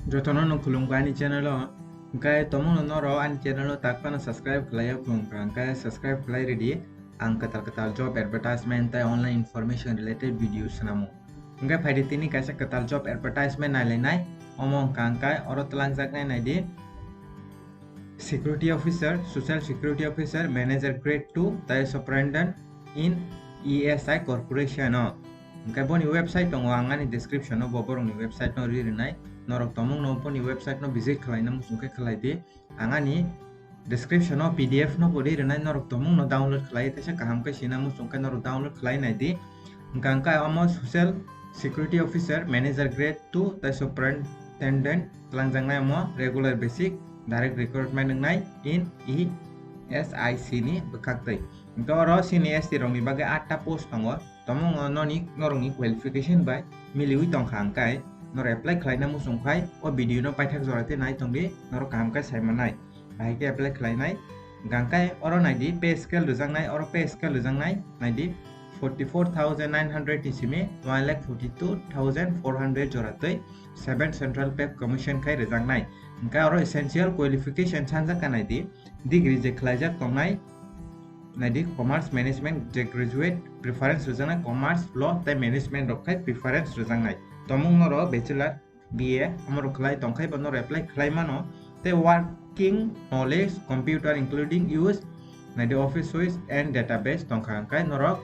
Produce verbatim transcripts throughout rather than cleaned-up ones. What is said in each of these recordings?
Jotono no khulumkha ani channel o. Hwnkhe tomungno norok ani channel o tak phano subscribe khlai ya phung kha, hwnkhe subscribe khlai ridi. Ang kwtal kwtal job advertisement tei online information related video swnamo. Hwnkhe phaidi tini kaisa kwtal job advertisement nailainai. Omo wngkha hwnkhe oro twlangjaknai naidi. Security Officer, Social Security Officer, Manager Grade two, tei Superintendent in E S I Corporation o. Hwnkhe boni website tongo, ang ani description o bo borokni website no ri rwnai. Norok tomungno boni website no visit khlaina muchung khe khlai di. Ang ani description o P D F no bo ri rwnai, norok tomungno download khlai, teisa kaham khe sina muchung khe norok download khlai nai di. Hwnkhe ang khe omo Social Security Officer, Manager Grade two, tei Superintendent twlangjaknai omo regular basic direct recruitment wngnai in E S I C ni bwkhak twi. Hwnkhe oro sini S T rokni bagwi atta post tongo. Tomongo noni norokni qualification bai miliwi tongkha hwnkhe norok apply khlaina muchung khai o video no paithak jora tei nai tongdi, norok kaham khe sai mannai. Bahai khe apply khlainai. Hwnkhe oro naidi pay scale rwjaknai, oro pay scale rwjaknai naidi forty four thousand nine hundred ni simi one lakh forty two thousand four hundred jora twi seven Central Pay Commission khai rwjaknai. Hwnkhe oro essential qualification sanjak kha naidi, degree je khlaijak tongnai, naidi commerce management je graduate preference rwjaknai, commerce, law tei management rok khai preference rwjaknai. Tomung norok bachelor, B A omorok khlai tongkhai bo norok apply khlai mano. Tei working knowledge, computer including use, naidi office suite and database tongkha hwnkhe norok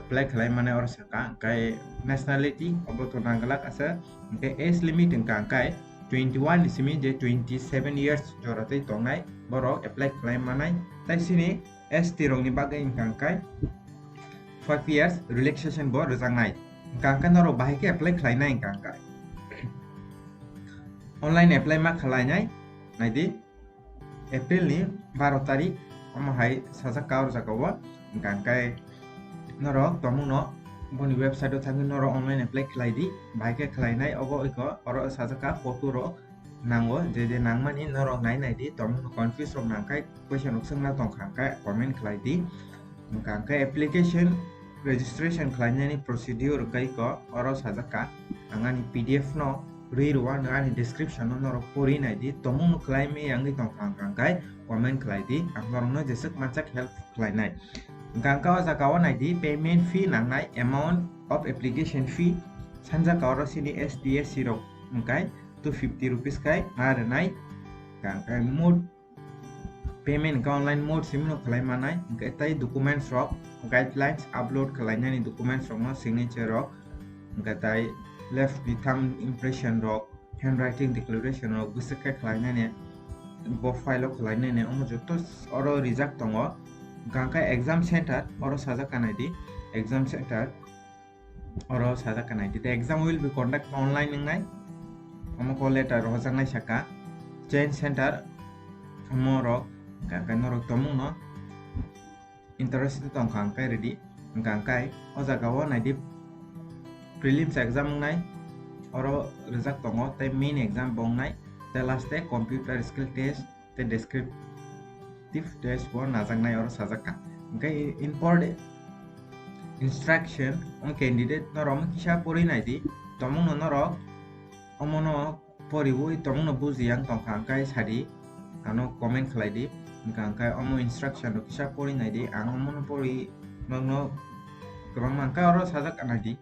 apply khlai mane oro sakha. Hwnkhe nationality obo to nangwlak asa, hwnkhe age limit hwnkha hwnkhe twenty one ni simi je twenty seven years jora tei tongnai borok apply khlai manai. Tei sini S T rokni bagwi hwnkha hwnkhe five years relaxation bo rwjaknai. Hwnkha hwnkhe norok bahai khe apply khlainai hwnkha hwnkhe. Online apply ma khlainai, naidi April ni baro tarik, omo hai sajak ka o jaga o. Hwnkha hwnkhe norok tomungno boni website o thangwi norok online apply khlai di, bahai khe khlainai obo iko oro sajak ka photo rok nango, je je nangmani norok nai nai di, tomungno confuse rok nangkhai question rok swngna tongkha hwnkhe comment khlai di. Hwnkha hwnkhe application registration khlainani procedure khe iko oro sajak kha. Ang ani P D F no rwi rwo, ang ani description no norok pori nai di, tomungno khlai mi yangwi tongkha hwnkha hwnkhe comment khlai di, ang norokno jeswk mansak help khlainai. Hwnkha hwnkhe o jaga o nai di payment fee nangnai, amount of application fee sanjak kha oro sini S T S C rok hwnkhe two fifty rupees khai ma rwnai. Hwnkha hwnkhe mode payment hwnkhe online mode simi no khlai manai, hwnkhe tei documents rok, guidelines upload khlainani documents rok no signature rok, hwnkhe tei left ni thumb impression rok, handwriting declaration rok bwswk khe khlainani, bo file o khlainani, omo joto oro rijak tongo. Hwnkha hwnkhe exam center oro sajak kha nai di, exam center oro sajak kha nai di, the exam will be conduct online wngnai, omo call letter rohorjaknai saka, change center omo rok hwnkha hwnkhe norok tomungno interested tongkha hwnkhe ridi, hwnkha hwnkhe o jaga o nai di prelims exam wngnai, oro rijak tongo tei main exam bo wngnai, tei last tei computer skill test tei descriptive test bo najaknai oro sajak kha. Hwnkhe important instruction on candidate norok kisa pori nai di, tomungno norok omono poriwi tomungno buji yang tongkha hwnkhe sadi, ano comment khlai di. Hwnkha hwnkhe omo instruction rok kisa pori nai di, ang omono pori nokno kwbangma hwnkhe oro sajak nai di.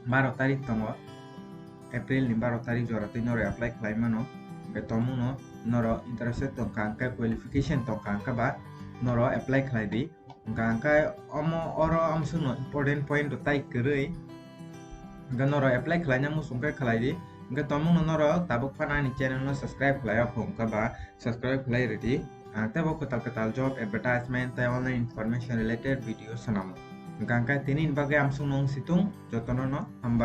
Baro tarik tongo, April ni baro tarik jora tei norok apply khlai mano. Hwnkhe tomungno norok interested tongkha hwnkhe, qualification tongkha hwnkhe ba norok apply khlai di. Hwnkha hwnkhe omo oro amsukno important point rok tai kwrwi. Hwnkhe norok apply khlaina muchung khe khlai di. Hwnkhe tomungno norok tabuk phano ani channel no subscribe khlai ya phung khe ba subscribe khlai ridi. Ang teibo kwtal kwtal job advertisement tei online information related video swnamo. Hwnkha hwnkhe tini ni bagwi amsukno wng situng, jotono no hambai.